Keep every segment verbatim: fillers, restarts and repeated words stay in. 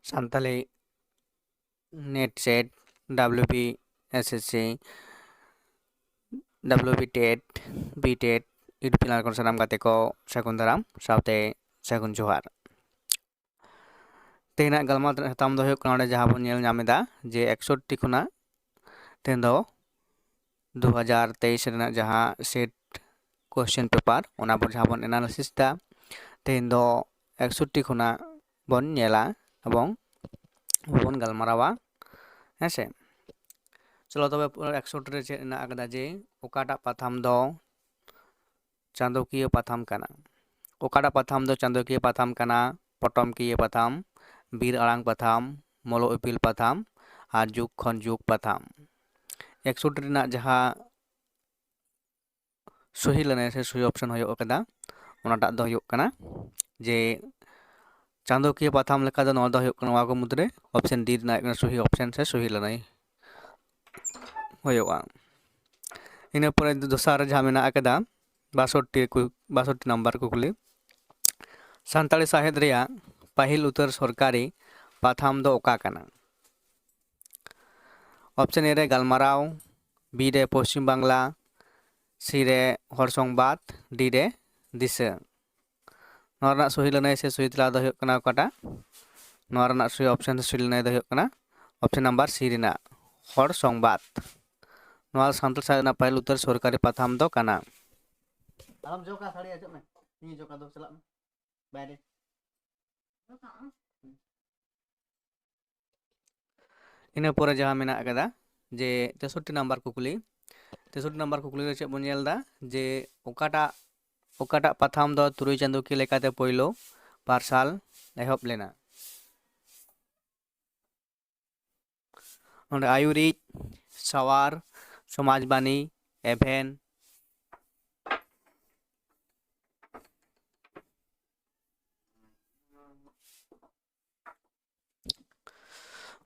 Santali NET SET, WBSSC, WB TET, B TET, YouTube channel ᱠᱷᱚᱱ ᱥᱟᱱᱟᱢ ᱜᱟᱛᱮ ᱠᱚ ᱥᱟᱹᱜᱩᱱ ᱫᱟᱨᱟᱢ ᱥᱟᱶᱛᱮ ᱥᱟᱹᱜᱩᱱ ᱡᱚᱦᱟᱨ᱾ ᱛᱮᱦᱮᱧᱟᱜ ᱜᱟᱞᱢᱟᱨᱟᱣ ᱨᱮᱱᱟᱜ ᱥᱟᱛᱟᱢ ᱫᱚ ᱦᱩᱭᱩᱜ ᱠᱟᱱᱟ, ᱚᱸᱰᱮ ᱡᱟᱦᱟᱸ ᱵᱚᱱ ᱧᱮᱞ ᱧᱟᱢ ᱮᱫᱟ ᱡᱮ ᱮᱠᱥᱚᱴᱴᱤ ᱠᱷᱚᱱᱟᱜ ᱛᱮᱦᱮᱧ ᱫᱚ ᱫᱩ ᱦᱟᱡᱟᱨ ᱛᱮᱭᱤᱥ ᱨᱮᱱᱟᱜ ᱡᱟᱦᱟᱸ SET question paper, ᱚᱱᱟ ᱵᱚᱱ ᱡᱟᱦᱟᱸ ᱵᱚᱱ analysis ᱮᱫᱟ, ᱛᱮᱦᱮᱧ ᱫᱚ ᱮᱠᱥᱚᱴᱴᱤ ᱠᱷᱚᱱᱟᱜ ᱵᱚᱱ ᱧᱮᱞᱟ ᱮᱵᱚᱝ ᱵᱚᱱ ᱜᱟᱞᱢᱟᱨᱟᱣᱟ, ᱦᱮᱸ ᱥᱮ᱾ ᱪᱚᱞᱚ ᱛᱚᱵᱮ, ᱮᱠᱥᱚᱴᱴᱤ ᱨᱮ ᱪᱮᱫ ᱢᱮᱱᱟᱜ ᱟᱠᱟᱫᱟ ᱡᱮ ᱚᱠᱟᱴᱟᱜ ᱯᱟᱛᱷᱟᱢ ᱫᱚ ᱪᱟᱸᱫᱚᱠᱤᱭᱟᱹ ᱯᱟᱛᱷᱟᱢ ᱠᱟᱱᱟ? ᱚᱠᱟᱴᱟᱜ ᱯᱟᱛᱷᱟᱢ ᱫᱚ ᱪᱟᱸᱫᱚᱠᱤᱭᱟᱹ ᱯᱟᱛᱷᱟᱢ ᱠᱟᱱᱟ? ᱯᱚᱴᱚᱢᱠᱤᱭᱟᱹ ᱯᱟᱛᱷᱟᱢ, ᱵᱤᱨ ᱟᱲᱟᱝ ᱯᱟᱛᱷᱟᱢ, ᱢᱚᱞᱚ ᱤᱯᱤᱞ ᱯᱟᱛᱷᱟᱢ ᱟᱨ ᱡᱩᱜᱽ ᱠᱷᱚᱱ ᱡᱩᱜᱽ ᱯᱟᱛᱷᱟᱢ᱾ ᱮᱠᱥᱚᱴᱴᱤ ᱨᱮᱱᱟᱜ ᱡᱟᱦᱟᱸ ᱥᱚᱦᱤ ᱞᱟᱹᱱᱟᱹᱭ ᱥᱮ ᱥᱚᱦᱤ option ᱦᱩᱭᱩᱜ ᱠᱟᱱᱟ, ᱚᱱᱟᱴᱟᱜ ᱫᱚ ᱦᱩᱭᱩᱜ ᱠᱟᱱᱟ ᱡᱮ ᱪᱟᱸᱫᱚᱠᱤᱭᱟᱹ ᱯᱟᱛᱷᱟᱢ ᱞᱮᱠᱟ ᱫᱚ ᱱᱚᱣᱟ ᱫᱚ ᱦᱩᱭᱩᱜ ᱠᱟᱱᱟ, ᱱᱚᱣᱟ ᱠᱚ ᱢᱩᱫᱽᱨᱮ option D ᱨᱮᱱᱟᱜ ᱦᱩᱭᱩᱜ ᱠᱟᱱᱟ ᱥᱚᱦᱤ option ᱥᱮ ᱥᱚᱦᱤ ᱞᱟᱹᱱᱟᱹᱭ ᱦᱩᱭᱩᱜᱼᱟ᱾ ᱤᱱᱟᱹ ᱯᱚᱨᱮ ᱫᱚᱥᱟᱨ ᱨᱮ ᱡᱟᱦᱟᱸ ᱢᱮᱱᱟᱜ ᱟᱠᱟᱫᱟ ᱵᱟᱥᱚᱴᱴᱤ ᱠᱩ-, ᱵᱟᱥᱚᱴᱴᱤ ᱱᱟᱢᱵᱟᱨ ᱠᱩᱠᱞᱤ, ᱥᱟᱱᱛᱟᱲᱤ ᱥᱟᱶᱦᱮᱫ ᱨᱮᱭᱟᱜ ᱯᱟᱹᱦᱤᱞ ᱩᱛᱟᱹᱨ ᱥᱚᱨᱠᱟᱨᱤ ᱯᱟᱛᱷᱟᱢ ᱫᱚ ᱚᱠᱟ ᱠᱟᱱᱟ? Option A ᱨᱮ ᱜᱟᱞᱢᱟᱨᱟᱣ, B ᱨᱮ ᱯᱚᱥᱪᱤᱢ ᱵᱟᱝᱞᱟ, C ᱨᱮ ᱦᱚᱲ ᱥᱚᱝᱵᱟᱫ, D ᱨᱮ ᱫᱤᱥᱟᱹ᱾ ᱱᱚᱣᱟ ᱨᱮᱱᱟᱜ ᱥᱚᱦᱤ ᱞᱟᱹᱱᱟᱹᱭ ᱥᱮ ᱥᱚᱦᱤ ᱛᱮᱞᱟ ᱫᱚ ᱦᱩᱭᱩᱜ ᱠᱟᱱᱟ ᱚᱠᱟᱴᱟᱜ? ᱱᱚᱣᱟ ᱨᱮᱱᱟᱜ ᱥᱚᱦᱤ option ᱥᱮ ᱥᱚᱦᱤ ᱞᱟᱹᱱᱟᱹᱭ ᱫᱚ ᱦᱩᱭᱩᱜ ᱠᱟᱱᱟ option number C ᱨᱮᱱᱟᱜ ᱦᱚᱲ ᱥᱚᱝᱵᱟᱫ᱾ ᱱᱚᱣᱟ ᱥᱟᱱᱛᱟᱲ ᱥᱟᱶᱦᱮᱫ ᱨᱮᱱᱟᱜ ᱯᱟᱹᱦᱤᱞ ᱩᱛᱟᱹᱨ ᱥᱚᱨᱠᱟᱨᱤ ᱯᱟᱛᱷᱟᱢ ᱫᱚ ᱠᱟᱱᱟ᱾ ᱟᱞᱚᱢ ᱡᱚᱠᱟ, ᱥᱟᱹᱲᱤ ᱚᱪᱚᱜ ᱢᱮ, ᱤᱧ ᱡᱚᱠᱟ ᱫᱚ ᱪᱟᱞᱟᱜ ᱢᱮ ᱵᱟᱭᱨᱮ᱾ ᱤᱱᱟᱹ ᱯᱚᱨᱮ ᱡᱟᱦᱟᱸ ᱢᱮᱱᱟᱜ ᱟᱠᱟᱫᱟ ᱡᱮ ᱛᱮᱥᱚᱴᱴᱤ ᱱᱟᱢᱵᱟᱨ ᱠᱩᱠᱞᱤ, ᱛᱮᱥᱚᱴᱴᱤ ᱱᱟᱢᱵᱟᱨ ᱠᱩᱠᱞᱤ ᱨᱮ ᱪᱮᱫ ᱵᱚᱱ ᱧᱮᱞ ᱮᱫᱟ ᱡᱮ ᱚᱠᱟᱴᱟᱜ, ᱚᱠᱟᱴᱟᱜ ᱯᱟᱛᱷᱟᱢ ᱫᱚ ᱛᱩᱨᱩᱭ ᱪᱟᱸᱫᱳᱠᱤᱭᱟᱹ ᱞᱮᱠᱟᱛᱮ ᱯᱳᱭᱞᱳ ᱯᱟᱨᱥᱟᱞ ᱮᱦᱚᱵ ᱞᱮᱱᱟ? ᱱᱚᱰᱮ ᱟᱹᱭᱩᱨᱤᱡ, ᱥᱟᱶᱟᱨ, ᱥᱚᱢᱟᱡᱽᱵᱟণᱤ, ᱮᱵᱷᱮᱱ,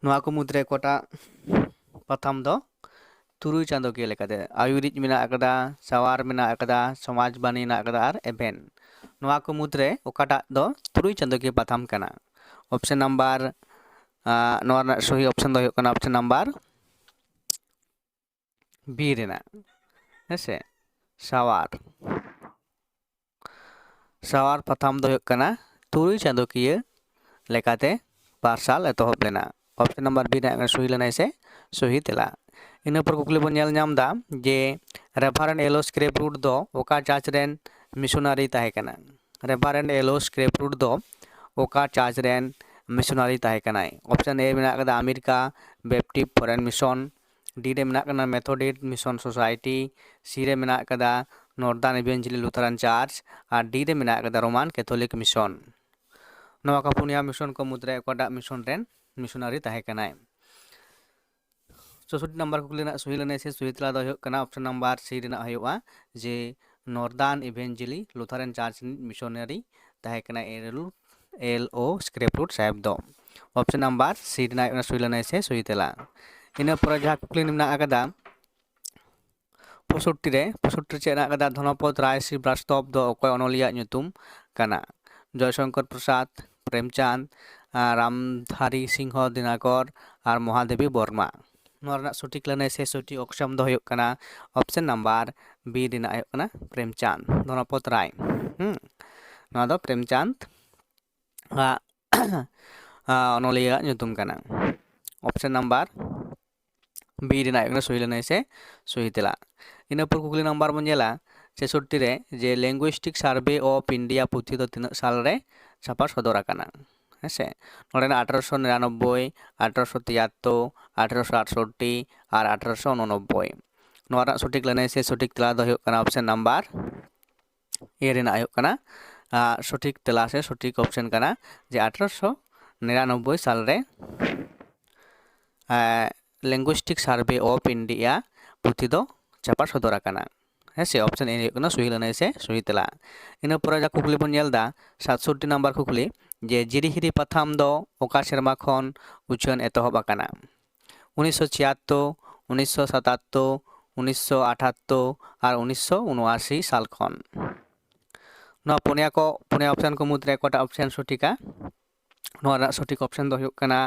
ᱱᱚᱣᱟ ᱠᱚ ᱢᱩᱫᱽᱨᱮ ᱚᱠᱟᱴᱟᱜ ᱯᱟᱛᱷᱟᱢ ᱫᱚ ᱛᱩᱨᱩᱭ ᱪᱟᱸᱫᱳᱠᱤᱭᱟᱹ ᱞᱮᱠᱟᱛᱮ? ᱟᱹᱭᱩᱨᱤᱡ ᱢᱮᱱᱟᱜ ᱟᱠᱟᱫᱟ, ᱥᱟᱶᱟᱨ ᱢᱮᱱᱟᱜ ᱟᱠᱟᱫᱟ, ᱥᱚᱢᱟᱡᱽᱵᱟᱱᱤ ᱢᱮᱱᱟᱜ ᱟᱠᱟᱫᱟ ᱟᱨ ᱮᱵᱷᱮᱱ᱾ ᱱᱚᱣᱟ ᱠᱚ ᱢᱩᱫᱽᱨᱮ ᱚᱠᱟᱴᱟᱜ ᱫᱚ ᱛᱩᱨᱩᱭ ᱪᱟᱸᱫᱳᱠᱤᱭᱟᱹ ᱯᱟᱛᱷᱟᱢ ᱠᱟᱱᱟ? Option number ᱟᱨ ᱱᱚᱣᱟ ᱨᱮᱱᱟᱜ ᱥᱚᱦᱤ ᱚᱯᱥᱮᱱ ᱫᱚ ᱦᱩᱭᱩᱜ ᱠᱟᱱᱟ ᱚᱯᱥᱮᱱ ᱱᱟᱢᱵᱟᱨ ᱵᱤ ᱨᱮᱱᱟᱜ, ᱦᱮᱸ ᱥᱮ, ᱥᱟᱶᱟᱨ᱾ ᱥᱟᱶᱟᱨ ᱯᱟᱛᱷᱟᱢ ᱫᱚ ᱦᱩᱭᱩᱜ ᱠᱟᱱᱟ ᱛᱩᱨᱩᱭ ᱪᱟᱸᱫᱳᱠᱤᱭᱟᱹ ᱞᱮᱠᱟᱛᱮ ᱯᱟᱨᱥᱟᱞ ᱮᱛᱚᱦᱚᱵ ᱞᱮᱱᱟ᱾ ᱚᱯᱥᱮᱱ ᱱᱟᱢᱵᱟᱨ ᱵᱤ ᱨᱮᱱᱟᱜ ᱥᱚᱦᱤ ᱞᱮᱱᱟᱭ ᱥᱮ ᱥᱚᱦᱤ ᱛᱮᱞᱟ᱾ ᱤᱱᱟᱹ ᱯᱚᱨ ᱠᱩᱠᱞᱤ ᱵᱚᱱ ᱧᱮᱞ ᱧᱟᱢ ᱮᱫᱟ ᱡᱮ ᱨᱮᱵᱷᱟᱨᱮᱱᱰ ᱮᱞ ᱳ ᱥᱠᱨᱮᱯ ᱨᱩᱴ ᱫᱚ ᱚᱠᱟ ᱪᱟᱨᱪ ᱨᱮᱱ ᱢᱤᱥᱚᱱᱟᱨᱤ ᱛᱟᱦᱮᱸ ᱠᱟᱱᱟ? ᱨᱮᱵᱷᱟᱨᱮᱱᱰ ᱮᱞ ᱳ ᱥᱠᱨᱮᱯ ᱨᱩᱴ ᱫᱚ ᱚᱠᱟ ᱪᱟᱨᱪ ᱨᱮᱱ ᱢᱤᱥᱚᱱᱟᱨᱤ ᱛᱟᱦᱮᱸ ᱠᱟᱱᱟᱭ? ᱚᱯᱥᱮᱱ ᱮ ᱢᱮᱱᱟᱜ ᱟᱠᱟᱫᱟ ᱟᱢᱮᱨᱤᱠᱟ ᱵᱮᱯᱴᱤᱥᱴ ᱯᱷᱚᱨᱮᱱ ᱢᱤᱥᱚᱱ, ᱰᱤ ᱨᱮ ᱢᱮᱱᱟᱜ ᱠᱟᱱᱟ ᱢᱮᱛᱷᱳᱰᱤᱥᱴ ᱢᱤᱥᱚᱱ ᱥᱳᱥᱟᱭᱴᱤ, ᱥᱤ ᱨᱮ ᱢᱮᱱᱟᱜ ᱟᱠᱟᱫᱟ ᱱᱚᱨᱫᱟᱨᱱ ᱤᱵᱷᱮᱱᱡᱮᱞᱤ ᱞᱩᱛᱷᱟᱨᱟᱱ ᱪᱟᱨᱪ, ᱟᱨ ᱰᱤ ᱨᱮ ᱢᱮᱱᱟᱜ ᱟᱠᱟᱫᱟ ᱨᱳᱢᱟᱱ ᱠᱮᱛᱷᱚᱞᱤᱠ ᱢᱤᱥᱚᱱ᱾ ᱱᱚᱣᱟ ᱠᱚ ᱯᱩᱱᱭᱟ ᱢᱤᱥᱚᱱ ᱠᱚ ᱢᱩᱫᱽᱨᱮ ᱚᱠᱟᱴᱟᱜ ᱢᱤᱥᱚᱱ ᱨᱮᱱ ᱢᱤᱥᱚᱱᱟᱨᱤ ᱛᱟᱦᱮᱸ ᱠᱟᱱᱟᱭ? ᱪᱳᱥᱳᱴᱴᱤ ᱱᱟᱢᱵᱟᱨ ᱠᱩᱠᱞᱤ ᱨᱮᱱᱟᱜ ᱥᱚᱦᱤ ᱞᱮᱱᱟᱭ ᱥᱮ ᱥᱚᱦᱤ ᱛᱮᱞᱟ ᱫᱚ ᱦᱩᱭᱩᱜ ᱠᱟᱱᱟ ᱚᱯᱥᱮᱱ ᱱᱟᱢᱵᱟᱨ ᱥᱤ ᱨᱮᱱᱟᱜ ᱦᱩᱭᱩᱜᱼᱟ ᱡᱮ ᱱᱚᱨᱫᱟᱨᱱ ᱤᱵᱷᱮᱱᱡᱮᱞᱤ ᱞᱩᱛᱷᱟᱨᱟᱱ ᱪᱟᱨᱪ ᱨᱤᱱᱤᱡ ᱢᱤᱥᱚᱱᱟᱨᱤ ᱛᱟᱦᱮᱸ ᱠᱟᱱᱟᱭ ᱮᱞ, ᱮᱞ ᱳ ᱥᱠᱨᱮᱯ ᱨᱩᱴ ᱥᱟᱦᱮᱵᱽ ᱫᱚ᱾ ᱚᱯᱥᱮᱱ ᱱᱟᱢᱵᱟᱨ ᱥᱤ ᱨᱮᱱᱟᱜ ᱦᱩᱭᱩᱜ ᱠᱟᱱᱟ ᱥᱚᱦᱤ ᱞᱮᱱᱟᱭ ᱥᱮ ᱥᱚᱦᱤ ᱛᱮᱞᱟ᱾ ᱤᱱᱟᱹ ᱯᱚᱨᱮ ᱡᱟᱦᱟᱸ ᱠᱩᱠᱞᱤ ᱢᱮᱱᱟᱜ ᱟᱠᱟᱫᱟ ᱯᱚᱸᱭᱥᱚᱴᱴᱤ ᱨᱮ, ᱯᱚᱸᱭᱥᱚᱴᱴᱤ ᱨᱮ ᱪᱮᱫ ᱦᱮᱱᱟᱜ ᱟᱠᱟᱫᱟ? ᱫᱷᱚᱱᱚᱯᱚᱫ ᱨᱟᱭ ᱥᱨᱤᱵᱟᱥᱛᱚᱵ ᱫᱚ ᱚᱠᱚᱭ ᱚᱱᱚᱞᱤᱭᱟᱹᱣᱟᱜ ᱧᱩᱛᱩᱢ ᱠᱟᱱᱟ? ᱡᱚᱭᱥᱚᱝᱠᱚᱨ ᱯᱨᱚᱥᱟᱫᱽ, ᱯᱨᱮᱢᱪᱟᱸᱫᱽ, ᱟᱨ ᱨᱟᱢᱫᱷᱟᱨᱤ ᱥᱤᱝᱦᱚ ᱫᱤᱱᱟᱠᱚᱨ ᱟᱨ ᱢᱚᱦᱟᱫᱮᱵᱤ ᱵᱚᱨᱢᱟ᱾ ᱱᱚᱣᱟ ᱨᱮᱱᱟᱜ ᱥᱚᱴᱷᱤᱠ ᱞᱟᱹᱱᱟᱹᱭ ᱥᱮ ᱥᱚᱴᱷᱤᱠ ᱚᱯᱥᱮᱱ ᱫᱚ ᱦᱩᱭᱩᱜ ᱠᱟᱱᱟ ᱚᱯᱥᱮᱱ ᱱᱟᱢᱵᱟᱨ ᱵᱤ ᱨᱮᱱᱟᱜ ᱦᱩᱭᱩᱜ ᱠᱟᱱᱟ ᱯᱨᱮᱢᱪᱟᱸᱫᱽ, ᱫᱷᱚᱱᱚᱯᱚᱫ ᱨᱟᱭ᱾ ᱦᱩᱸ, ᱱᱚᱣᱟ ᱫᱚ ᱯᱨᱮᱢᱪᱟᱸᱫᱽ ᱟᱜ, ᱟᱜ ᱚᱱᱚᱞᱤᱭᱟᱹᱣᱟᱜ ᱧᱩᱛᱩᱢ ᱠᱟᱱᱟ᱾ ᱚᱯᱥᱮᱱ ᱱᱟᱢᱵᱟᱨ ᱵᱤ ᱨᱮᱱᱟᱜ ᱦᱩᱭᱩᱜ ᱠᱟᱱᱟ ᱥᱚᱦᱤ ᱞᱟᱹᱱᱟᱹᱭ ᱥᱮ ᱥᱚᱦᱤ ᱛᱮᱞᱟ᱾ ᱤᱱᱟᱹ ᱯᱚᱨ ᱠᱩᱠᱞᱤ ᱱᱟᱢᱵᱟᱨ ᱵᱚᱱ ᱧᱮᱞᱟ ᱪᱷᱮᱥᱚᱴᱴᱤ ᱨᱮ, ᱡᱮ Linguistic Survey of India ᱯᱩᱛᱷᱤ ᱫᱚ ᱛᱤᱱᱟᱹᱜ ᱥᱟᱞ ᱨᱮ ᱪᱷᱟᱯᱟ ᱥᱚᱫᱚᱨ ᱟᱠᱟᱱᱟ? ᱦᱮᱸ ᱥᱮ, ᱱᱚᱰᱮᱱᱟᱜ ᱟᱴᱷᱨᱚᱥᱚ ᱱᱤᱨᱟᱱᱚᱵᱵᱳᱭ, ᱟᱴᱷᱨᱚᱥᱚ ᱛᱤᱭᱟᱛᱛᱳᱨ, ᱟᱴᱷᱨᱚᱥᱚ ᱟᱴᱥᱚᱴᱴᱤ ᱟᱨ ᱟᱴᱷᱨᱚᱥᱚ ᱩᱱᱚᱱᱚᱵᱵᱳᱭ᱾ ᱱᱚᱣᱟ ᱨᱮᱱᱟᱜ ᱥᱚᱴᱷᱤᱠ ᱞᱟᱹᱱᱟᱹᱭ ᱥᱮ ᱥᱚᱴᱷᱤᱠ ᱛᱮᱞᱟ ᱫᱚ ᱦᱩᱭᱩᱜ ᱠᱟᱱᱟ ᱚᱯᱥᱮᱱ ᱱᱟᱢᱵᱟᱨ ᱮ ᱨᱮᱱᱟᱜ ᱦᱩᱭᱩᱜ ᱠᱟᱱᱟ, ᱟᱨ ᱥᱚᱴᱷᱤᱠ ᱛᱮᱞᱟ ᱥᱮ ᱥᱚᱴᱷᱤᱠ ᱚᱯᱥᱮᱱ ᱠᱟᱱᱟ ᱡᱮ ᱟᱴᱷᱨᱚᱥᱚ ᱱᱤᱨᱟᱱᱚᱵᱵᱳᱭ ᱥᱟᱞ ᱨᱮ, ᱟᱨ, Linguistic Survey of India ᱯᱩᱛᱷᱤ ᱫᱚ ᱪᱷᱟᱯᱟ ᱥᱚᱫᱚᱨ ᱟᱠᱟᱱᱟ᱾ ᱦᱮᱸ ᱥᱮ, ᱚᱯᱥᱮᱱ ᱮ ᱦᱩᱭᱩᱜ ᱠᱟᱱᱟ ᱥᱚᱦᱤ ᱞᱟᱹᱱᱟᱹᱭ ᱥᱮ ᱥᱚᱦᱤ ᱛᱮᱞᱟ᱾ ᱤᱱᱟᱹ ᱯᱚᱨᱮ ᱡᱟᱦᱟᱸ ᱠᱩᱠᱞᱤ ᱵᱚᱱ ᱧᱮᱞ ᱮᱫᱟ, ᱥᱟᱛᱥᱚᱴᱴᱤ ᱱᱟᱢᱵᱟᱨ ᱠᱩᱠᱞᱤ, ᱡᱮ ᱡᱤᱨᱤᱦᱤᱨᱤ ᱯᱟᱛᱷᱟᱢ ᱫᱚ ᱚᱠᱟ ᱥᱮᱨᱢᱟ ᱠᱷᱚᱱ ᱩᱪᱷᱟᱹᱱ ᱮᱛᱚᱦᱚᱵ ᱟᱠᱟᱱᱟ? ᱩᱱᱤᱥᱥᱚ ᱪᱷᱤᱭᱟᱛᱛᱳᱨ, ᱩᱱᱤᱥᱥᱚ ᱥᱟᱛᱟᱛᱛᱳᱨ, ᱩᱱᱤᱥᱥᱚ ᱟᱴᱷᱟᱛᱛᱳᱨ ᱟᱨ ᱩᱱᱤᱥᱥᱚ ᱩᱱᱚᱟᱥᱤ ᱥᱟᱞ ᱠᱷᱚᱱ᱾ ᱱᱚᱣᱟ ᱯᱩᱱᱭᱟ ᱠᱚ, ᱯᱩᱱᱭᱟ ᱚᱯᱥᱮᱱ ᱠᱚ ᱢᱩᱫᱽᱨᱮ ᱚᱠᱟᱴᱟᱜ ᱚᱯᱥᱮᱱ ᱥᱚᱴᱷᱤᱠᱟ? ᱱᱚᱣᱟ ᱨᱮᱱᱟᱜ ᱥᱚᱴᱷᱤᱠ ᱚᱯᱥᱮᱱ ᱫᱚ ᱦᱩᱭᱩᱜ ᱠᱟᱱᱟ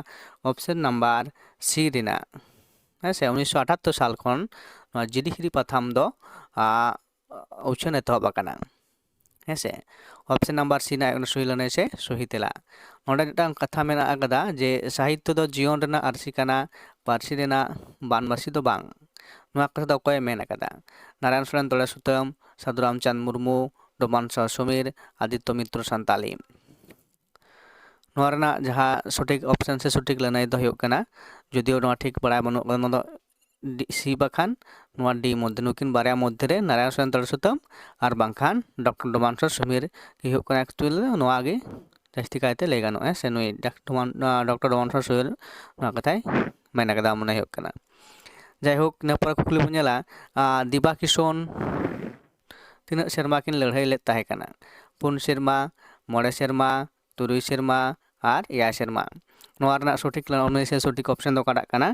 ᱚᱯᱥᱮᱱ ᱱᱟᱢᱵᱟᱨ ᱥᱤ ᱨᱮᱱᱟᱜ᱾ ᱦᱮᱸ ᱥᱮ, ᱩᱱᱤᱥᱥᱚ ᱟᱴᱟᱛᱛᱳᱨ ᱥᱟᱞ ᱠᱷᱚᱱ ᱱᱚᱣᱟ ᱡᱤᱰᱤ ᱦᱤᱨᱤ ᱯᱟᱛᱷᱟᱢ ᱫᱚ, ᱟ, ᱩᱪᱷᱟᱹᱱ ᱮᱛᱚᱦᱚᱵ ᱟᱠᱟᱱᱟ᱾ ᱦᱮᱸ ᱥᱮ, ᱚᱯᱥᱮᱱ ᱱᱟᱢᱵᱟᱨ ᱥᱤ ᱨᱮᱱᱟᱜ ᱦᱩᱭᱩᱜ ᱠᱟᱱᱟ ᱥᱚᱦᱤ ᱞᱟᱹᱱᱟᱹᱭ ᱥᱮ ᱥᱚᱦᱤ ᱛᱮᱞᱟ᱾ ᱱᱚᱰᱮ ᱢᱤᱫᱴᱟᱝ ᱠᱟᱛᱷᱟ ᱢᱮᱱᱟᱜ ᱟᱠᱟᱫᱟ ᱡᱮ ᱥᱟᱦᱤᱛᱛᱚ ᱫᱚ ᱡᱤᱭᱚᱱ ᱨᱮᱱᱟᱜ ᱟᱹᱨᱥᱤ ᱠᱟᱱᱟ, ᱯᱟᱹᱨᱥᱤ ᱨᱮᱱᱟᱜ ᱵᱟᱱᱵᱟᱥᱤ ᱫᱚ ᱵᱟᱝ᱾ ᱱᱚᱣᱟ ᱠᱟᱛᱷᱟ ᱫᱚ ᱚᱠᱚᱭᱮ ᱢᱮᱱ ᱟᱠᱟᱫᱟ? ᱱᱟᱨᱟᱭᱚᱱ ᱥᱚᱨᱮᱱ ᱫᱚᱞᱮ ᱥᱩᱛᱟᱹᱢ, ᱥᱟᱹᱫᱷᱩ ᱨᱟᱢᱪᱟᱸᱫᱽ ᱢᱩᱨᱢᱩ, ᱰᱚᱢᱟᱱ ᱥᱟᱶ ᱥᱚᱢᱤᱨ, ᱟᱫᱤᱛᱛᱚ ᱢᱤᱛᱨᱚ ᱥᱟᱱᱛᱟᱞᱤ᱾ ᱱᱚᱣᱟ ᱨᱮᱱᱟᱜ ᱡᱟᱦᱟᱸ ᱥᱚᱴᱷᱤᱠ ᱚᱯᱥᱮᱱ ᱥᱮ ᱥᱚᱴᱷᱤᱠ ᱞᱟᱹᱱᱟᱹᱭ ᱫᱚ ᱦᱩᱭᱩᱜ ᱠᱟᱱᱟ, ᱡᱩᱫᱤᱭᱳ ᱱᱚᱣᱟ ᱴᱷᱤᱠ ᱵᱟᱲᱟᱭ ᱵᱟᱹᱱᱩᱜ ᱠᱟᱫᱟ, ᱱᱚᱣᱟ ᱫᱚ ᱰᱤ, ᱥᱤ ᱵᱟᱠᱷᱟᱱ ᱱᱚᱣᱟ ᱰᱤ ᱢᱚᱫᱽᱫᱷᱮ, ᱱᱩᱠᱤᱱ ᱵᱟᱨᱭᱟ ᱢᱚᱫᱽᱫᱷᱮ ᱨᱮ ᱱᱟᱨᱟᱭᱚᱱ ᱥᱚᱨᱮᱱ ᱫᱚᱞᱮ ᱥᱩᱛᱟᱹᱢ ᱟᱨ ᱵᱟᱝᱠᱷᱟᱱ ᱰᱚᱠᱴᱚᱨ ᱰᱚᱢᱟᱱ ᱥᱚᱨ ᱥᱚᱢᱤᱨ ᱜᱮ ᱦᱩᱭᱩᱜ ᱠᱟᱱᱟ᱾ ᱮᱠᱪᱩᱭᱮᱞᱤ ᱱᱚᱣᱟ ᱜᱮ ᱡᱟᱹᱥᱛᱤ ᱠᱟᱭᱛᱮ ᱞᱟᱹᱭ ᱜᱟᱱᱚᱜᱼᱟ, ᱥᱮ ᱱᱩᱭ ᱰᱟᱠ-, ᱰᱚᱢᱟᱱ, ᱟᱸ, ᱰᱚᱠᱴᱚᱨ ᱰᱚᱢᱟᱱ ᱥᱚᱨ ᱥᱚᱢᱤᱨ ᱱᱚᱣᱟ ᱠᱟᱛᱷᱟᱭ ᱢᱮᱱ ᱟᱠᱟᱫᱟ ᱢᱚᱱᱮ ᱦᱩᱭᱩᱜ ᱠᱟᱱᱟ᱾ ᱡᱟᱭᱦᱳᱠ, ᱤᱱᱟᱹ ᱯᱚᱨᱮ ᱠᱩᱠᱞᱤ ᱵᱚᱱ ᱧᱮᱞᱟ, ᱟᱸ, ᱫᱤᱵᱟ ᱠᱤᱥᱩᱱ ᱛᱤᱱᱟᱹᱜ ᱥᱮᱨᱢᱟ ᱠᱤᱱ ᱞᱟᱹᱲᱦᱟᱹᱭ ᱞᱮᱫ ᱛᱟᱦᱮᱸ ᱠᱟᱱᱟ? ᱯᱩᱱ ᱥᱮᱨᱢᱟ, ᱢᱚᱬᱮ ᱥᱮᱨᱢᱟ, ᱛᱩᱨᱩᱭ ᱥᱮᱨᱢᱟ ᱟᱨ ᱮᱭᱟᱭ ᱥᱮᱨᱢᱟ᱾ ᱱᱚᱣᱟ ᱨᱮᱱᱟᱜ ᱥᱚᱴᱷᱤᱠ ᱞᱟᱹᱱᱟᱹᱭ ᱥᱮ ᱥᱚᱴᱷᱤᱠ ᱚᱯᱥᱮᱱ ᱫᱚ ᱚᱠᱟᱴᱟᱜ ᱠᱟᱱᱟ?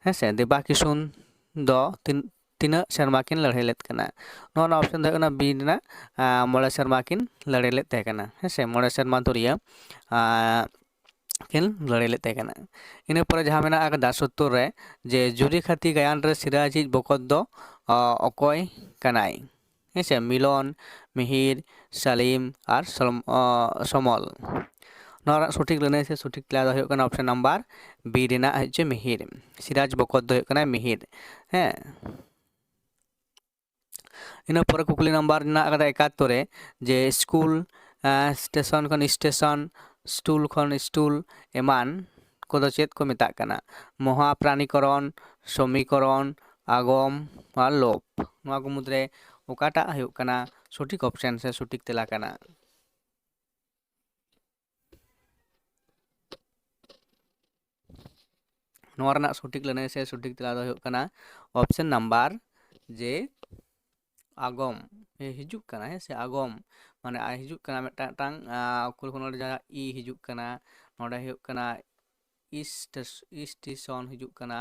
ᱦᱮᱸ ᱥᱮ, ᱫᱮᱵᱟ ᱠᱤᱥᱩᱱ ᱫᱚ ᱛᱤᱱ-, ᱛᱤᱱᱟᱹᱜ ᱥᱮᱨᱢᱟ ᱠᱤᱱ ᱞᱟᱹᱲᱦᱟᱹᱭ ᱞᱮᱫ ᱠᱟᱱᱟ? ᱱᱚᱣᱟ ᱨᱮᱱᱟᱜ ᱚᱯᱥᱮᱱ ᱫᱚ ᱦᱩᱭᱩᱜ ᱠᱟᱱᱟ ᱵᱤ ᱨᱮᱱᱟᱜ, ᱟᱸ, ᱢᱚᱬᱮ ᱥᱮᱨᱢᱟ ᱠᱤᱱ ᱞᱟᱹᱲᱦᱟᱹᱭ ᱞᱮᱫ ᱛᱟᱦᱮᱸ ᱠᱟᱱᱟ, ᱦᱮᱸ ᱥᱮ, ᱢᱚᱬᱮ ᱥᱮᱨᱢᱟ ᱫᱷᱩᱨᱤᱭᱟᱹ, ᱟᱸ, ᱠᱤᱱ ᱞᱟᱹᱲᱦᱟᱹᱭ ᱞᱮᱫ ᱛᱟᱦᱮᱸ ᱠᱟᱱᱟ᱾ ᱤᱱᱟᱹ ᱯᱚᱨᱮ ᱡᱟᱦᱟᱸ ᱢᱮᱱᱟᱜ ᱟᱠᱟᱫᱟ ᱥᱳᱛᱛᱳᱨ ᱨᱮ, ᱡᱮ ᱡᱩᱨᱤ ᱠᱷᱟᱹᱛᱤ ᱜᱟᱭᱟᱱ ᱨᱮ ᱥᱤᱨᱟᱡᱤᱡ ᱵᱚᱠᱚᱛ ᱫᱚ, ᱚ, ᱚᱠᱚᱭ ᱠᱟᱱᱟᱭ? ᱦᱮᱸ ᱥᱮ, ᱢᱤᱞᱚᱱ, ᱢᱤᱦᱤᱨ, ᱥᱟᱞᱤᱢ ᱟᱨ ᱥᱚᱞᱚᱢ-, ᱚ, ᱥᱚᱢᱚᱞ᱾ ᱱᱚᱣᱟ ᱨᱮᱱᱟᱜ ᱥᱚᱴᱷᱤᱠ ᱞᱟᱹᱱᱟᱹᱭ ᱥᱮ ᱥᱚᱴᱷᱤᱠ ᱛᱮᱞᱟ ᱫᱚ ᱦᱩᱭᱩᱜ ᱠᱟᱱᱟ ᱚᱯᱥᱮᱱ ᱱᱟᱢᱵᱟᱨ ᱵᱤ ᱨᱮᱱᱟᱜ ᱦᱚᱪᱪᱷᱮ ᱢᱤᱦᱤᱨ᱾ ᱥᱤᱨᱟᱡᱽ ᱵᱚᱠᱚᱛ ᱫᱚ ᱦᱩᱭᱩᱜ ᱠᱟᱱᱟ ᱢᱤᱦᱤᱨ᱾ ᱦᱮᱸ᱾ ᱤᱱᱟᱹ ᱯᱚᱨᱮ ᱠᱩᱠᱞᱤ ᱱᱟᱢᱵᱟᱨ ᱢᱮᱱᱟᱜ ᱟᱠᱟᱫᱟ ᱮᱠᱟᱛᱛᱳᱨ ᱨᱮ, ᱡᱮ ᱥᱠᱩᱞ, ᱮᱸ, ᱥᱴᱮᱥᱚᱱ ᱠᱷᱚᱱ ᱥᱴᱮᱥᱚᱱ, ᱥᱴᱩᱞ ᱠᱷᱚᱱ ᱥᱴᱩᱞ ᱮᱢᱟᱱ ᱠᱚᱫᱚ ᱪᱮᱫ ᱠᱚ ᱢᱮᱛᱟᱜ ᱠᱟᱱᱟ? ᱢᱚᱦᱟᱯᱨᱟᱱᱤᱠᱚᱨᱚᱱ, ᱥᱚᱢᱤᱠᱚᱨᱚᱱ, ᱟᱜᱚᱢ ᱟᱨ ᱞᱳᱯ᱾ ᱱᱚᱣᱟ ᱠᱚ ᱢᱩᱫᱽᱨᱮ ᱚᱠᱟᱴᱟᱜ ᱦᱩᱭᱩᱜ ᱠᱟᱱᱟ ᱥᱚᱴᱷᱤᱠ ᱚᱯᱥᱮᱱ ᱥᱮ ᱥᱚᱴᱷᱤᱠ ᱛᱮᱞᱟ ᱠᱟᱱᱟ? ᱱᱚᱣᱟ ᱨᱮᱱᱟᱜ ᱥᱚᱴᱷᱤᱠ ᱞᱟᱹᱱᱟᱹᱭ ᱥᱮ ᱥᱚᱴᱷᱤᱠ ᱛᱮᱞᱟ ᱫᱚ ᱦᱩᱭᱩᱜ ᱠᱟᱱᱟ ᱚᱯᱥᱮᱱ ᱱᱟᱢᱵᱟᱨ ᱡᱮ, ᱟᱜᱚᱢ᱾ ᱦᱮᱸ, ᱦᱤᱡᱩᱜ ᱠᱟᱱᱟ, ᱦᱮᱸ ᱥᱮ, ᱟᱜᱚᱢ᱾ ᱢᱟᱱᱮ ᱟᱭ ᱦᱤᱡᱩᱜ ᱠᱟᱱᱟ ᱢᱤᱫᱴᱟᱝ, ᱢᱤᱫᱴᱟᱝ, ᱟᱸ, ᱚᱠᱠᱷᱚᱨ ᱠᱷᱚᱱ ᱱᱚᱰᱮ ᱡᱟᱦᱟᱸ ᱤ ᱦᱤᱡᱩᱜ ᱠᱟᱱᱟ, ᱱᱚᱰᱮ ᱦᱩᱭᱩᱜ ᱠᱟᱱᱟ ᱤᱥᱴᱮᱥ-, ᱤᱥᱴᱮᱥᱚᱱ ᱦᱤᱡᱩᱜ ᱠᱟᱱᱟ,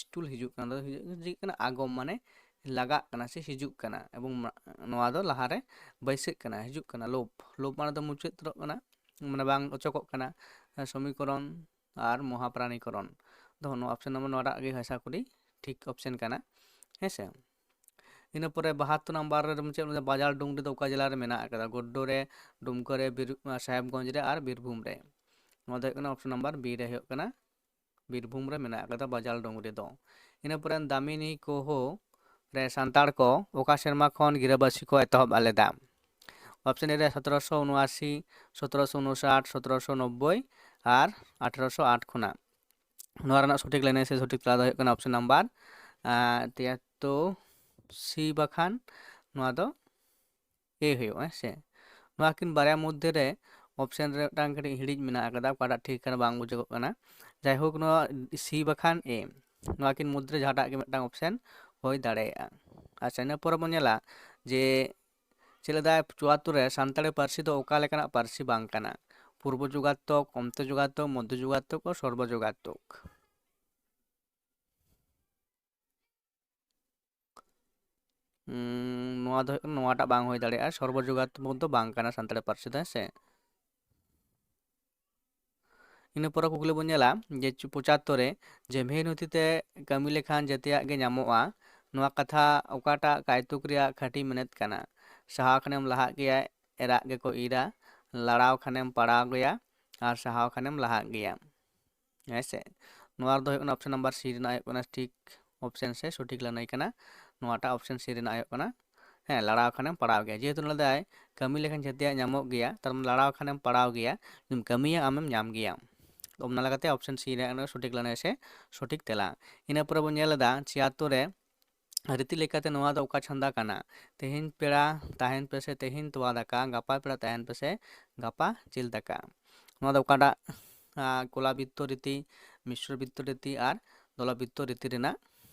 ᱥᱴᱩᱞ ᱦᱤᱡᱩᱜ ᱠᱟᱱᱟ, ᱫᱚ ᱦᱤᱡᱩᱜ ᱠᱟᱱᱟ ᱟᱜᱚᱢ, ᱢᱟᱱᱮ ᱞᱟᱜᱟᱜ ᱠᱟᱱᱟ ᱥᱮ ᱦᱤᱡᱩᱜ ᱠᱟᱱᱟ᱾ ᱮᱵᱚᱝ ᱢᱟ-, ᱱᱚᱣᱟ ᱫᱚ ᱞᱟᱦᱟᱨᱮ ᱵᱟᱹᱭᱥᱟᱹᱜ ᱠᱟᱱᱟ, ᱦᱤᱡᱩᱜ ᱠᱟᱱᱟ, ᱞᱳᱯ᱾ ᱞᱳᱯ ᱢᱟᱱᱮ ᱫᱚ ᱢᱩᱪᱟᱹᱫ ᱩᱛᱟᱹᱨᱚᱜ ᱠᱟᱱᱟ᱾ ᱢᱟᱱᱮ ᱵᱟᱝ ᱚᱪᱚᱜᱚᱜ ᱠᱟᱱᱟ, ᱥᱚᱢᱤᱠᱚᱨᱚᱱ ᱟᱨ ᱢᱚᱦᱟᱯᱨᱟᱱᱤᱠᱚᱨᱚᱱ ᱫᱚ᱾ ᱱᱚᱣᱟ ᱚᱯᱥᱮᱱ ᱱᱚᱢᱵᱚᱨ ᱱᱚᱣᱟᱴᱟᱜ ᱜᱮ ᱦᱟᱥᱟ ᱠᱩᱞᱤ ᱴᱷᱤᱠ ᱚᱯᱥᱮᱱ ᱠᱟᱱᱟ, ᱦᱮᱸ ᱥᱮ᱾ ᱤᱱᱟᱹ ᱯᱚᱨᱮ ᱵᱟᱦᱟᱛᱛᱳᱨ ᱱᱟᱢᱵᱟᱨ ᱨᱮ ᱪᱮᱫ ᱵᱟᱡᱟᱞ ᱰᱩᱝᱨᱤ ᱫᱚ ᱚᱠᱟ ᱡᱮᱞᱟ ᱨᱮ ᱢᱮᱱᱟᱜ ᱟᱠᱟᱫᱟ? ᱜᱚᱰᱰᱚ ᱨᱮ, ᱰᱩᱢᱠᱟ ᱨᱮ, ᱵᱤᱨ-, ᱥᱟᱦᱮᱵᱽᱜᱚᱸᱡᱽ ᱨᱮ ᱟᱨ ᱵᱤᱨᱵᱷᱩᱢ ᱨᱮ᱾ ᱱᱚᱣᱟ ᱫᱚ ᱦᱩᱭᱩᱜ ᱠᱟᱱᱟ ᱚᱯᱥᱮᱱ ᱱᱟᱢᱵᱟᱨ ᱵᱤ ᱨᱮ ᱦᱩᱭᱩᱜ ᱠᱟᱱᱟ, ᱵᱤᱨᱵᱷᱩᱢ ᱨᱮ ᱢᱮᱱᱟᱜ ᱟᱠᱟᱫᱟ ᱵᱟᱡᱟᱞ ᱰᱩᱝᱨᱤ ᱫᱚ᱾ ᱤᱱᱟᱹ ᱯᱚᱨᱮ ᱫᱟᱢᱤᱱᱤ ᱠᱳᱦᱳ ᱨᱮ ᱥᱟᱱᱛᱟᱲ ᱠᱚ ᱚᱠᱟ ᱥᱮᱨᱢᱟ ᱠᱷᱚᱱ ᱜᱤᱨᱟᱹᱵᱟᱹᱥᱤ ᱠᱚ ᱮᱛᱚᱦᱚᱵ ᱞᱮᱫᱟ? ᱚᱯᱥᱮᱱ ᱮ ᱨᱮ ᱥᱚᱛᱨᱚᱥᱚ ᱩᱱᱩᱟᱥᱤ, ᱥᱚᱛᱨᱚᱥᱚ ᱩᱱᱩᱥᱟᱴ, ᱥᱚᱛᱨᱚᱥᱚ ᱱᱚᱵᱵᱳᱭ ᱟᱨ ᱟᱴᱷᱨᱚᱥᱚ ᱟᱴ ᱠᱷᱚᱱᱟᱜ᱾ ᱱᱚᱣᱟ ᱨᱮᱱᱟᱜ ᱥᱚᱴᱷᱤᱠ ᱞᱟᱹᱱᱟᱹᱭ ᱥᱮ ᱥᱚᱴᱷᱤᱠ ᱛᱮᱞᱟ ᱫᱚ ᱦᱩᱭᱩᱜ ᱠᱟᱱᱟ ᱚᱯᱥᱮᱱ ᱱᱟᱢᱵᱟᱨ, ᱟᱸ, ᱛᱤᱭᱟᱛᱛᱳ ᱥᱤ ᱵᱟᱠᱷᱟᱱ ᱱᱚᱣᱟ ᱫᱚ ᱮ ᱦᱩᱭᱩᱜᱼᱟ, ᱦᱮᱸ ᱥᱮ᱾ ᱱᱚᱣᱟ ᱠᱤᱱ ᱵᱟᱨᱭᱟ ᱢᱚᱫᱽᱫᱷᱮ ᱨᱮ ᱚᱯᱥᱮᱱ ᱨᱮ ᱢᱤᱫᱴᱟᱝ ᱠᱟᱹᱴᱤᱡ ᱦᱤᱲᱤᱡ ᱢᱮᱱᱟᱜ ᱟᱠᱟᱫᱟ, ᱚᱠᱟᱴᱟᱜ ᱴᱷᱤᱠ ᱠᱟᱱᱟ ᱵᱟᱝ ᱵᱩᱡᱷᱟᱹᱜᱚᱜ ᱠᱟᱱᱟ᱾ ᱡᱟᱭᱦᱳᱠ, ᱱᱚᱣᱟ ᱥᱤ ᱵᱟᱠᱷᱟᱱ ᱮ, ᱱᱚᱣᱟ ᱠᱤᱱ ᱢᱚᱫᱽᱫᱷᱮ ᱨᱮ ᱡᱟᱦᱟᱸᱴᱟᱜ ᱜᱮ ᱢᱤᱫᱴᱟᱝ ᱚᱯᱥᱮᱱ ᱦᱩᱭ ᱫᱟᱲᱮᱭᱟᱜᱼᱟ᱾ ᱟᱪᱪᱷᱟ, ᱤᱱᱟᱹ ᱯᱚᱨᱮ ᱵᱚᱱ ᱧᱮᱞᱟ ᱡᱮ ᱪᱮᱫ ᱞᱮᱫᱟᱭ ᱪᱩᱣᱟᱛᱛᱳᱨ ᱨᱮ, ᱥᱟᱱᱛᱟᱲᱤ ᱯᱟᱹᱨᱥᱤ ᱫᱚ ᱚᱠᱟ ᱞᱮᱠᱟᱱᱟᱜ ᱯᱟᱹᱨᱥᱤ ᱵᱟᱝ ᱠᱟᱱᱟ? ᱯᱩᱨᱵᱚ ᱡᱳᱜᱟᱛᱛᱚᱠ, ᱚᱱᱛᱚ ᱡᱳᱜᱟᱛᱛᱚᱠ, ᱢᱚᱫᱽᱫᱷᱚ ᱡᱳᱜᱟᱛᱛᱚᱠ ᱚ ᱥᱚᱨᱵᱚ ᱡᱳᱜᱟᱛᱛᱚᱠ᱾ ᱩᱸ, ᱱᱚᱣᱟ ᱫᱚ ᱦᱩᱭᱩᱜ ᱠᱟᱱᱟ, ᱱᱚᱣᱟᱴᱟᱜ ᱵᱟᱝ ᱦᱩᱭ ᱫᱟᱲᱮᱭᱟᱜᱼᱟ, ᱥᱚᱨᱵᱚ ᱡᱳᱜᱟᱛᱛᱚᱠ ᱫᱚ ᱵᱟᱝ ᱠᱟᱱᱟ ᱥᱟᱱᱛᱟᱲᱤ ᱯᱟᱹᱨᱥᱤ ᱫᱚ, ᱦᱮᱸ ᱥᱮ᱾ ᱤᱱᱟᱹ ᱯᱚᱨᱮ ᱠᱩᱠᱞᱤ ᱵᱚᱱ ᱧᱮᱞᱟ ᱡᱮ ᱪᱩ-, ᱯᱚᱸᱪᱟᱛᱛᱳᱨ ᱨᱮ, ᱡᱮ ᱢᱤᱦᱤ ᱱᱩᱛᱤ ᱛᱮ ᱠᱟᱹᱢᱤ ᱞᱮᱠᱷᱟᱱ ᱡᱮᱛᱮᱭᱟᱜ ᱜᱮ ᱧᱟᱢᱚᱜᱼᱟ, ᱱᱚᱣᱟ ᱠᱟᱛᱷᱟ ᱚᱠᱟᱴᱟᱜ ᱠᱟᱭᱛᱩᱠ ᱨᱮᱭᱟᱜ ᱠᱷᱟᱹᱴᱤ ᱢᱮᱱᱮᱛ ᱠᱟᱱᱟ? ᱥᱟᱦᱟᱣ ᱠᱷᱟᱱᱮᱢ ᱞᱟᱦᱟᱜ ᱜᱮᱭᱟ, ᱮᱨᱟᱜ ᱜᱮᱠᱚ ᱤᱨᱟ, ᱞᱟᱲᱟᱣ ᱠᱷᱟᱱᱮᱢ ᱯᱟᱲᱟᱣ ᱜᱮᱭᱟ, ᱟᱨ ᱥᱟᱦᱟᱣ ᱠᱷᱟᱱᱮᱢ ᱞᱟᱦᱟᱜ ᱜᱮᱭᱟ, ᱦᱮᱸ ᱥᱮ᱾ ᱱᱚᱣᱟ ᱨᱮᱫᱚ ᱦᱩᱭᱩᱜ ᱠᱟᱱᱟ ᱚᱯᱥᱮᱱ ᱱᱟᱢᱵᱟᱨ ᱥᱤ ᱨᱮᱱᱟᱜ ᱦᱩᱭᱩᱜ ᱠᱟᱱᱟ ᱴᱷᱤᱠ ᱚᱯᱥᱮᱱ ᱥᱮ ᱥᱚᱴᱷᱤᱠ ᱞᱟᱹᱱᱟᱹᱭ ᱠᱟᱱᱟ᱾ ᱱᱚᱣᱟᱴᱟᱜ ᱚᱯᱥᱮᱱ ᱥᱤ ᱨᱮᱱᱟᱜ ᱦᱩᱭᱩᱜ ᱠᱟᱱᱟ, ᱦᱮᱸ, ᱞᱟᱲᱟᱣ ᱠᱷᱟᱱᱮᱢ ᱯᱟᱲᱟᱣ ᱜᱮᱭᱟ᱾ ᱡᱮᱦᱮᱛᱩ ᱱᱚᱰᱮ ᱫᱟᱭ ᱠᱟᱹᱢᱤ ᱞᱮᱠᱷᱟᱱ ᱡᱷᱚᱛᱚᱭᱟᱜ ᱧᱟᱢᱚᱜ ᱜᱮᱭᱟ, ᱛᱟᱨ ᱢᱟᱱᱮ ᱞᱟᱲᱟᱣ ᱠᱷᱟᱱᱮᱢ ᱯᱟᱲᱟᱣ ᱜᱮᱭᱟ, ᱡᱩᱫᱤᱢ ᱠᱟᱹᱢᱤᱭᱟ ᱟᱢᱮᱢ ᱧᱟᱢ ᱜᱮᱭᱟ᱾ ᱚᱱᱟ ᱞᱮᱠᱟᱛᱮ ᱚᱯᱥᱮᱱ ᱥᱤ ᱨᱮᱱᱟᱜ ᱥᱚᱴᱷᱤᱠ ᱞᱟᱹᱱᱟᱹᱭ ᱥᱮ ᱥᱚᱴᱷᱤᱠ ᱛᱮᱞᱟ᱾ ᱤᱱᱟᱹ ᱯᱚᱨᱮ ᱵᱚᱱ ᱧᱮᱞ ᱮᱫᱟ ᱪᱷᱤᱭᱟᱛᱛᱳᱨ ᱨᱮ, ᱨᱤᱛᱤ ᱞᱮᱠᱟᱛᱮ ᱱᱚᱣᱟ ᱫᱚ ᱚᱠᱟ ᱪᱷᱟᱸᱫᱟ ᱠᱟᱱᱟ? ᱛᱮᱦᱮᱧ ᱯᱮᱲᱟ ᱛᱟᱦᱮᱱ ᱯᱮᱥᱮ ᱛᱮᱦᱮᱧ ᱛᱚᱣᱟ ᱫᱟᱠᱟ, ᱜᱟᱯᱟ ᱯᱮᱲᱟ ᱛᱟᱦᱮᱱ ᱯᱮᱥᱮ ᱜᱟᱯᱟ ᱡᱤᱞ ᱫᱟᱠᱟ᱾ ᱱᱚᱣᱟ ᱫᱚ ᱚᱠᱟᱴᱟᱜ, ᱟᱸ, ᱠᱚᱞᱟᱵᱤᱛᱛᱚ ᱨᱤᱛᱤ, ᱢᱤᱥᱨᱚᱵᱤᱛᱛᱚ ᱨᱤᱛᱤ ᱟᱨ ᱫᱚᱞᱟᱵᱤᱛᱛᱚ ᱨᱤᱛᱤ ᱨᱮᱱᱟᱜ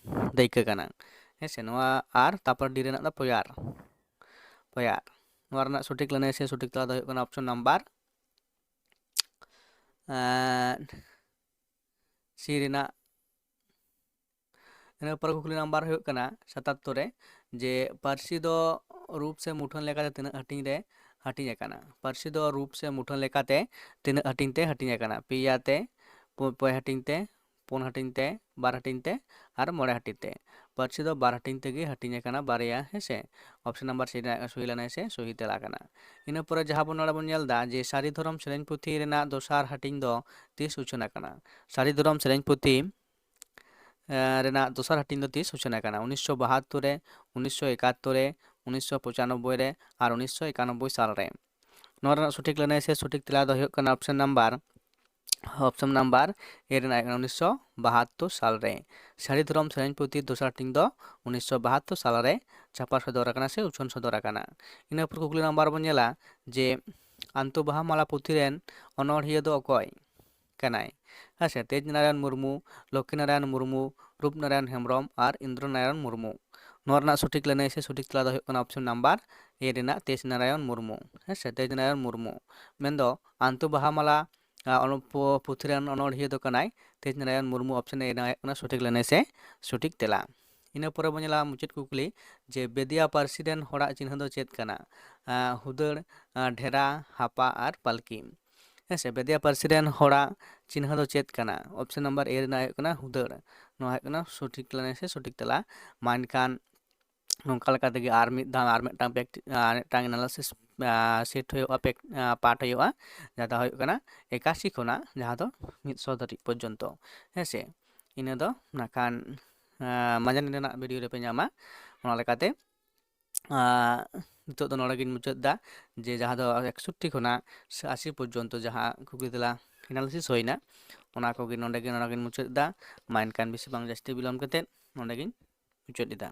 ᱫᱟᱹᱭᱠᱟᱹ ᱠᱟᱱᱟ? ᱦᱮᱸ ᱥᱮ, ᱱᱚᱣᱟ ᱟᱨ ᱛᱟᱨᱯᱚᱨ ᱰᱤ ᱨᱮᱱᱟᱜ ᱫᱚ ᱯᱚᱭᱟᱨ, ᱯᱚᱭᱟᱨ᱾ ᱱᱚᱣᱟ ᱨᱮᱱᱟᱜ ᱥᱚᱴᱷᱤᱠ ᱞᱟᱹᱱᱟᱹᱭ ᱥᱮ ᱥᱚᱴᱷᱤᱠ ᱛᱮᱞᱟ ᱫᱚ ᱦᱩᱭᱩᱜ ᱠᱟᱱᱟ ᱚᱯᱥᱚᱱ ᱱᱟᱢᱵᱟᱨ, ᱮᱸ, ᱥᱤ ᱨᱮᱱᱟᱜ᱾ ᱤᱱᱟᱹ ᱯᱚᱨᱮ ᱠᱩᱠᱞᱤ ᱱᱟᱢᱵᱟᱨ ᱦᱩᱭᱩᱜ ᱠᱟᱱᱟ ᱥᱟᱛᱟᱛᱛᱳᱨ ᱨᱮ, ᱡᱮ ᱯᱟᱹᱨᱥᱤ ᱫᱚ ᱨᱩᱯ ᱥᱮ ᱢᱩᱴᱷᱟᱹᱱ ᱞᱮᱠᱟᱛᱮ ᱛᱤᱱᱟᱹᱜ ᱦᱟᱹᱴᱤᱧ ᱨᱮ ᱦᱟᱹᱴᱤᱧ ᱟᱠᱟᱱᱟ? ᱯᱟᱹᱨᱥᱤ ᱫᱚ ᱨᱩᱯ ᱥᱮ ᱢᱩᱴᱷᱟᱹᱱ ᱞᱮᱠᱟᱛᱮ ᱛᱤᱱᱟᱹᱜ ᱦᱟᱹᱴᱤᱧ ᱛᱮ ᱦᱟᱹᱴᱤᱧ ᱟᱠᱟᱱᱟ? ᱯᱮᱭᱟ ᱛᱮ, ᱯᱩ- ᱯᱮ ᱦᱟᱹᱴᱤᱧ ᱛᱮ, ᱯᱩᱱ ᱦᱟᱹᱴᱤᱧ ᱛᱮ, ᱵᱟᱨ ᱦᱟᱹᱴᱤᱧ ᱛᱮ ᱟᱨ ᱢᱚᱬᱮ ᱦᱟᱹᱴᱤᱧ ᱛᱮ᱾ ᱯᱟᱹᱨᱥᱤ ᱫᱚ ᱵᱟᱨ ᱦᱟᱹᱴᱤᱧ ᱛᱮᱜᱮ ᱦᱟᱹᱴᱤᱧ ᱟᱠᱟᱱᱟ, ᱵᱟᱨᱭᱟ, ᱦᱮᱸ ᱥᱮ? ᱚᱯᱥᱮᱱ ᱱᱟᱢᱵᱟᱨ ᱥᱤ ᱨᱮᱱᱟᱜ ᱥᱚᱦᱤ ᱞᱮᱱᱟᱭ ᱥᱮ ᱥᱚᱦᱤ ᱛᱮᱞᱟ ᱠᱟᱱᱟ᱾ ᱤᱱᱟᱹ ᱯᱚᱨᱮ ᱡᱟᱦᱟᱸ ᱵᱚᱱ ᱱᱚᱰᱮ ᱵᱚᱱ ᱧᱮᱞ ᱮᱫᱟ ᱡᱮ ᱥᱟᱹᱨᱤ ᱫᱷᱚᱨᱚᱢ ᱥᱮᱨᱮᱧ ᱯᱩᱛᱷᱤ ᱨᱮᱱᱟᱜ ᱫᱚᱥᱟᱨ ᱦᱟᱹᱴᱤᱧ ᱫᱚ ᱛᱤᱥ ᱩᱪᱷᱟᱹᱱ ᱟᱠᱟᱱᱟ? ᱥᱟᱹᱨᱤ ᱫᱷᱚᱨᱚᱢ ᱥᱮᱨᱮᱧ ᱯᱩᱛᱷᱤ ᱮ, ᱨᱮᱱᱟᱜ ᱫᱚᱥᱟᱨ ᱦᱟᱹᱴᱤᱧ ᱫᱚ ᱛᱤᱥ ᱩᱪᱷᱟᱹᱱ ᱟᱠᱟᱱᱟ? ᱩᱱᱤᱥᱥᱚ ᱵᱟᱦᱟᱛᱛᱳᱨ ᱨᱮ, ᱩᱱᱤᱥᱥᱚ ᱮᱠᱟᱛᱛᱳᱨ ᱨᱮ, ᱩᱱᱤᱥᱥᱚ ᱯᱚᱸᱪᱟᱱᱚᱵᱵᱳᱭ ᱨᱮ ᱟᱨ ᱩᱱᱤᱥᱥᱚ ᱮᱠᱟᱱᱚᱵᱵᱳᱭ ᱥᱟᱞ ᱨᱮ᱾ ᱱᱚᱣᱟ ᱨᱮᱱᱟᱜ ᱥᱚᱴᱷᱤᱠ ᱞᱟᱹᱱᱟᱹᱭ ᱥᱮ ᱥᱚᱴᱷᱤᱠ ᱛᱮᱞᱟ ᱫᱚ ᱦᱩᱭᱩᱜ ᱠᱟᱱᱟ option number, option number A ᱨᱮᱱᱟᱜ ᱦᱩᱭᱩᱜ ᱠᱟᱱᱟ ᱩᱱᱤᱥᱥᱚ ᱵᱟᱦᱟᱛᱛᱳᱨ ᱥᱟᱞ ᱨᱮ᱾ ᱥᱟᱹᱨᱤ ᱫᱷᱚᱨᱚᱢ ᱥᱮᱨᱮᱧ ᱯᱩᱛᱷᱤ ᱫᱚᱥᱟᱨ ᱦᱟᱹᱴᱤᱧ ᱫᱚ ᱩᱱᱤᱥᱥᱚ ᱵᱟᱦᱟᱛᱛᱳᱨ ᱥᱟᱞ ᱨᱮ ᱪᱷᱟᱯᱟ ᱥᱚᱫᱚᱨ ᱟᱠᱟᱱᱟ ᱥᱮ ᱩᱪᱷᱟᱹᱱ ᱥᱚᱫᱚᱨ ᱟᱠᱟᱱᱟ᱾ ᱤᱱᱟᱹ ᱯᱚᱨ ᱠᱩᱠᱞᱤ ᱱᱟᱢᱵᱟᱨ ᱵᱚᱱ ᱧᱮᱞᱟ ᱡᱮ ᱟᱱᱛᱩ ᱵᱟᱦᱟ ᱢᱟᱞᱟ ᱯᱩᱛᱷᱤ ᱨᱮᱱ ᱚᱱᱚᱬᱦᱤᱭᱟᱹ ᱫᱚ ᱚᱠᱚᱭ ᱠᱟᱱᱟᱭ? ᱦᱮᱸ ᱥᱮ, ᱛᱮᱡᱽ ᱱᱟᱨᱟᱭᱚᱱ ᱢᱩᱨᱢᱩ, ᱞᱚᱠᱠᱷᱤ ᱱᱟᱨᱟᱭᱚᱱ ᱢᱩᱨᱢᱩ, ᱨᱩᱯ ᱱᱟᱨᱟᱭᱚᱱ ᱦᱮᱢᱵᱨᱚᱢ ᱟᱨ ᱤᱱᱫᱨᱚ ᱱᱟᱨᱟᱭᱚᱱ ᱢᱩᱨᱢᱩ᱾ ᱱᱚᱣᱟ ᱨᱮᱱᱟᱜ ᱥᱚᱴᱷᱤᱠ ᱞᱟᱹᱱᱟᱹᱭ ᱥᱮ ᱥᱚᱴᱷᱤᱠ ᱛᱮᱞᱟ ᱫᱚ ᱦᱩᱭᱩᱜ ᱠᱟᱱᱟ ᱚᱯᱥᱮᱱ ᱱᱟᱢᱵᱟᱨ ᱮ ᱨᱮᱱᱟᱜ ᱛᱮᱡᱽ ᱱᱟᱨᱟᱭᱚᱱ ᱢᱩᱨᱢᱩ᱾ ᱦᱮᱸ ᱥᱮ, ᱛᱮᱡᱽ ᱱᱟᱨᱟᱭᱚᱱ ᱢᱩᱨᱢᱩ᱾ ᱢᱮᱱᱫᱚ ᱟᱱᱛᱩ ᱵᱟᱦᱟ ᱢᱟᱞᱟ, ᱟ, ᱚᱱᱚ-, ᱯᱩ-, ᱯᱩᱛᱷᱤ ᱨᱮᱱ ᱚᱱᱚᱬᱦᱤᱭᱟᱹ ᱫᱚ ᱠᱟᱱᱟᱭ ᱛᱮᱡᱽ ᱱᱟᱨᱟᱭᱚᱱ ᱢᱩᱨᱢᱩ᱾ ᱚᱯᱥᱮᱱ ᱮ ᱨᱮᱱᱟᱜ ᱦᱩᱭᱩᱜ ᱠᱟᱱᱟ ᱥᱚᱴᱷᱤᱠ ᱞᱟᱹᱱᱟᱹᱭ ᱥᱮ ᱥᱚᱴᱷᱤᱠ ᱛᱮᱞᱟ᱾ ᱤᱱᱟᱹ ᱯᱚᱨᱮ ᱵᱚᱱ ᱧᱮᱞᱟ ᱢᱩᱪᱟᱹᱫ ᱠᱩᱠᱞᱤ ᱡᱮ ᱵᱮᱫᱤᱭᱟ ᱯᱟᱹᱨᱥᱤ ᱨᱮᱱ ᱦᱚᱲᱟᱜ ᱪᱤᱱᱦᱟᱹ ᱫᱚ ᱪᱮᱫ ᱠᱟᱱᱟ? ᱟ, ᱦᱩᱫᱟᱹᱲ, ᱟ, ᱰᱷᱮᱨᱟ, ᱦᱟᱯᱟ ᱟᱨ ᱯᱟᱞᱠᱤ᱾ ᱦᱮᱸ ᱥᱮ, ᱵᱮᱫᱤᱭᱟ ᱯᱟᱹᱨᱥᱤ ᱨᱮᱱ ᱦᱚᱲᱟᱜ ᱪᱤᱱᱦᱟᱹ ᱫᱚ ᱪᱮᱫ ᱠᱟᱱᱟ? ᱚᱯᱥᱮᱱ ᱱᱟᱢᱵᱟᱨ ᱮ ᱨᱮᱱᱟᱜ ᱦᱩᱭᱩᱜ ᱠᱟᱱᱟ ᱦᱩᱫᱟᱹᱲ᱾ ᱱᱚᱣᱟ ᱦᱩᱭᱩᱜ ᱠᱟᱱᱟ ᱥᱚᱴᱷᱤᱠ ᱞᱟᱹᱱᱟᱹᱭ ᱥᱮ ᱥᱚᱴᱷᱤᱠ ᱛᱮᱞᱟ᱾ ᱢᱟ ᱮᱱᱠᱷᱟᱱ ᱱᱚᱝᱠᱟ ᱞᱮᱠᱟ ᱛᱮᱜᱮ ᱟᱨ ᱢᱤᱫ ᱫᱷᱟᱣ ᱟᱨ ᱢᱤᱫᱴᱟᱝ ᱯᱨᱮᱠᱴᱤ-, ᱟᱨ ᱢᱤᱫᱴᱟᱝ ᱮᱱᱟᱞᱤᱥᱤᱥ, ᱟ, ᱥᱮᱴ ᱦᱩᱭᱩᱜᱼᱟ, ᱯᱮᱠ-, ᱟ, ᱯᱟᱴ ᱦᱩᱭᱩᱜᱼᱟ, ᱡᱟᱦᱟᱸ ᱫᱚ ᱦᱩᱭᱩᱜ ᱠᱟᱱᱟ ᱮᱠᱟᱥᱤ ᱠᱷᱚᱱᱟᱜ ᱡᱟᱦᱟᱸ ᱫᱚ ᱢᱤᱫᱥᱚ ᱫᱷᱟᱹᱨᱤᱡ ᱯᱚᱨᱡᱚᱱᱛᱚ᱾ ᱦᱮᱸ ᱥᱮ, ᱤᱱᱟᱹ ᱫᱚ ᱱᱟᱜ ᱠᱷᱟᱱ, ᱟ, ᱢᱟᱡᱟᱱ ᱨᱮᱱᱟᱜ ᱵᱷᱤᱰᱤᱭᱳ ᱨᱮᱯᱮ ᱧᱟᱢᱟ᱾ ᱚᱱᱟ ᱞᱮᱠᱟᱛᱮ, ᱟ, ᱱᱤᱛᱚᱜ ᱫᱚ ᱱᱚᱰᱮ ᱜᱤᱧ ᱢᱩᱪᱟᱹᱫ ᱮᱫᱟ, ᱡᱮ ᱡᱟᱦᱟᱸ ᱫᱚ ᱮᱠᱥᱚᱴᱴᱤ ᱠᱷᱚᱱᱟᱜ ᱟᱥᱤ ᱯᱚᱨᱡᱚᱱᱛᱚ ᱡᱟᱦᱟᱸ ᱠᱩᱠᱞᱤ ᱛᱮᱞᱟ ᱮᱱᱟᱞᱤᱥᱤᱥ ᱦᱩᱭᱱᱟ, ᱚᱱᱟ ᱠᱚᱜᱮ ᱱᱚᱰᱮ ᱜᱮ, ᱱᱚᱰᱮ ᱜᱤᱧ ᱢᱩᱪᱟᱹᱫ ᱮᱫᱟ᱾ ᱢᱟ ᱮᱱᱠᱷᱟᱱ ᱵᱮᱥᱤ ᱵᱟᱝ ᱡᱟᱹᱥᱛᱤ ᱵᱤᱞᱚᱢ ᱠᱟᱛᱮᱫ ᱱᱚᱰᱮ ᱜᱤᱧ ᱢᱩᱪᱟᱹᱫ ᱮᱫᱟ᱾